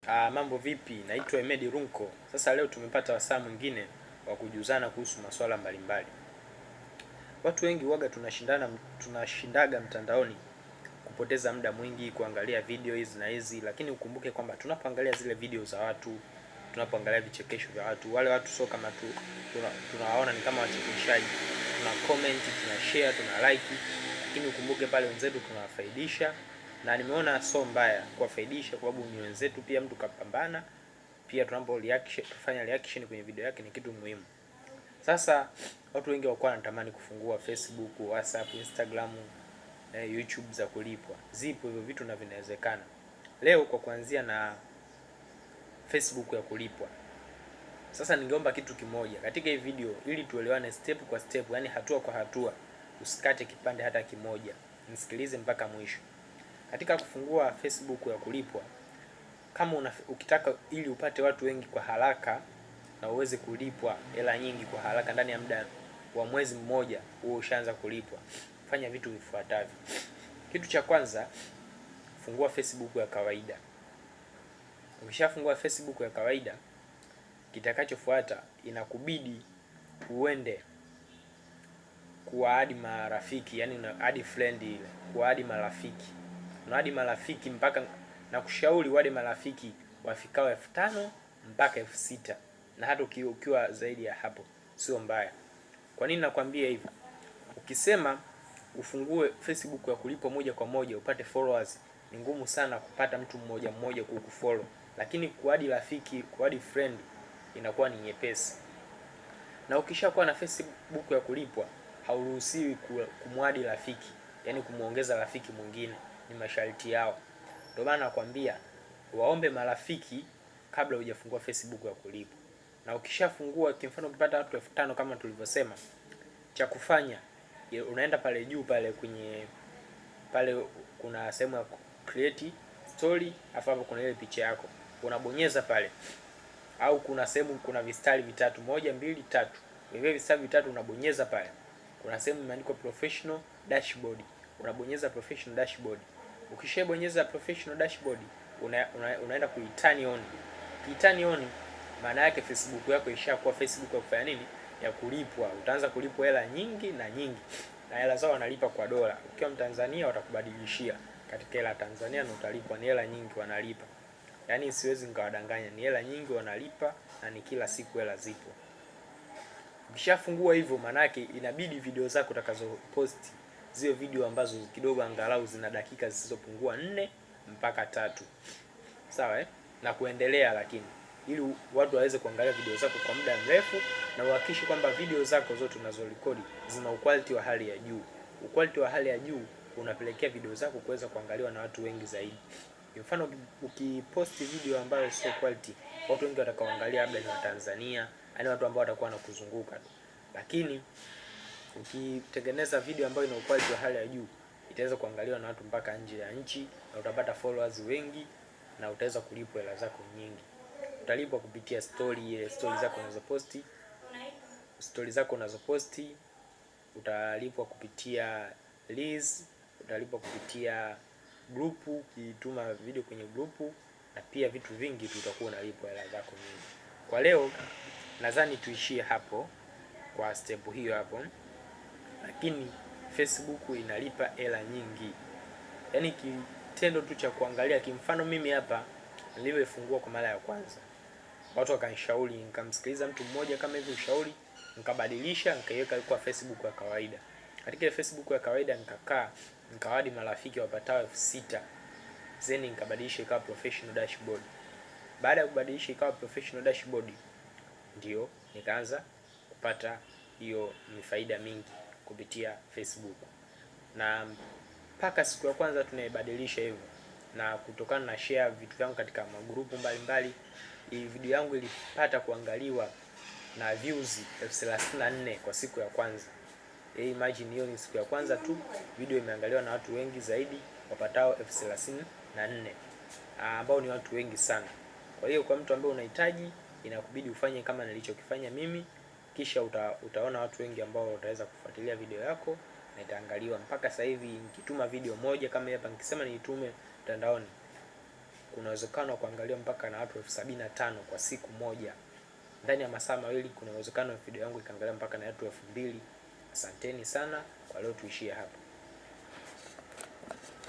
Mambo vipi? Naitwa Emedi Runko. Sasa leo tumepata wasaa mwingine wa kujuzana kuhusu masuala mbalimbali. Watu wengi waga tunashindaga mtandaoni kupoteza muda mwingi kuangalia video hizi na hizi, lakini ukumbuke kwamba tunapoangalia zile video za watu, tunapoangalia vichekesho vya watu, wale watu sio kama tu tunawaona ni kama wachekeshaji. Tuna comment, tuna share, tuna like, lakini ukumbuke pale wenzetu tunawafaidisha, na nimeona sio mbaya kuwafaidisha kwa sababu ni wenzetu pia, mtu kapambana pia, tunapo reaction, tufanya reaction kwenye video yake ni kitu muhimu. Sasa watu wengi wakuwa wanatamani kufungua Facebook, WhatsApp, Instagram, YouTube za kulipwa. Zipo hivyo vitu na vinawezekana. Leo kwa kuanzia na Facebook ya kulipwa. Sasa ningeomba kitu kimoja katika hii video ili tuelewane step kwa step, yani hatua kwa hatua, usikate kipande hata kimoja, nisikilize mpaka mwisho. Katika kufungua Facebook ya kulipwa, kama ukitaka ili upate watu wengi kwa haraka na uweze kulipwa hela nyingi kwa haraka ndani ya muda wa mwezi mmoja huo ushaanza kulipwa, fanya vitu vifuatavyo. Kitu cha kwanza, fungua Facebook ya kawaida. Ukishafungua Facebook ya kawaida, kitakachofuata inakubidi uende kuwaadi marafiki, yani una add friend ile, kuwaadi marafiki. Unaadi marafiki mpaka, na kushauri wale marafiki wafikao 5,000 mpaka 6,000, na hata ukiwa zaidi ya hapo sio mbaya. Kwa nini nakwambia hivyo? Ukisema ufungue Facebook ya kulipwa moja kwa moja upate followers, ni ngumu sana kupata mtu mmoja mmoja kukufollow, lakini kuadi rafiki, kuadi friend inakuwa ni nyepesi. Na ukishakuwa na Facebook ya kulipwa hauruhusiwi kumwadi rafiki, yani kumuongeza rafiki mwingine, ni masharti yao. Ndio maana nakwambia waombe marafiki kabla hujafungua Facebook ya kulipwa. Na ukishafungua, kimfano ukipata watu 5,000 kama tulivyosema, cha kufanya unaenda pale juu pale kwenye pale kuna sehemu ya create story, afu hapo kuna ile picha yako unabonyeza pale, au kuna sehemu kuna vistari vitatu, 1 2 3, vile vistari vitatu unabonyeza pale, kuna sehemu imeandikwa professional dashboard, unabonyeza professional dashboard. Ukishabonyeza professional dashboard unaenda kuiturn on. Ukiiturn on maana yake Facebook yako ishakuwa Facebook ya kufanya nini? Ya kulipwa. Utaanza kulipwa hela nyingi na nyingi, na hela zao wanalipa kwa dola. Ukiwa Mtanzania watakubadilishia katika hela ya Tanzania na utalipwa, ni hela nyingi wanalipa. Yaani siwezi nikawadanganya, ni hela nyingi wanalipa na ni kila siku hela zipo. Ukishafungua hivyo maana yake inabidi video zako utakazo post ziwe video ambazo kidogo angalau zina dakika zisizopungua 4 mpaka 3. Sawa Na kuendelea, lakini ili watu waweze kuangalia video zako kwa muda mrefu, na uhakikishe kwamba video zako zote unazorekodi zina quality wa hali ya juu. Quality wa hali ya juu unapelekea video zako kuweza kuangaliwa na watu wengi zaidi. Mfano ukiposti video ambayo sio quality, watu wengi watakaoangalia labda ni Watanzania, yani watu ambao watakuwa wanakuzunguka tu. Lakini ukitengeneza video ambayo ina quality wa hali ya juu, itaweza kuangaliwa na watu mpaka nje ya nchi, na utapata followers wengi na utaweza kulipwa hela zako nyingi. Utalipwa kupitia story, ile story zako unazoposti, story zako unazoposti, utalipwa kupitia reels, utalipwa kupitia group, ukituma video kwenye group, na pia vitu vingi tu utakuwa unalipwa hela zako nyingi. Kwa leo nadhani tuishie hapo kwa step hiyo hapo, lakini Facebook inalipa hela nyingi. Yaani kitendo tu cha kuangalia, kimfano mimi hapa nilivyoifungua kwa mara ya kwanza, watu wakanishauri, nikamsikiliza mtu mmoja kama hivi ushauri, nikabadilisha, nikaiweka kwa Facebook ya kawaida. Katika ile Facebook ya kawaida nikakaa, nikawadi marafiki wapatao 6,000. Then nikabadilisha ikawa professional dashboard. Baada ya kubadilisha ikawa professional dashboard, ndio nikaanza kupata hiyo faida mingi kupitia Facebook. Na mpaka siku ya kwanza tunaibadilisha hivyo, na kutokana na share vitu vyangu katika magrupu mbalimbali, hii video yangu ilipata kuangaliwa na views 34,000 kwa siku ya kwanza. Imagine hiyo ni siku ya kwanza tu, video imeangaliwa na watu wengi zaidi wapatao 34,000, ambao ni watu wengi sana. Kwa hiyo kwa mtu ambaye unahitaji, inakubidi ufanye kama nilichokifanya mimi, kisha utaona watu wengi ambao wataweza kufuatilia video yako na itaangaliwa. Mpaka sasa hivi nikituma video moja kama hapa, nikisema niitume mtandaoni, kuna uwezekano wa kuangaliwa mpaka na watu 75,000 kwa siku moja. Ndani ya masaa 2 kuna uwezekano video yangu ikaangaliwa mpaka na watu 2,000. Asanteni sana kwa leo, tuishie hapa.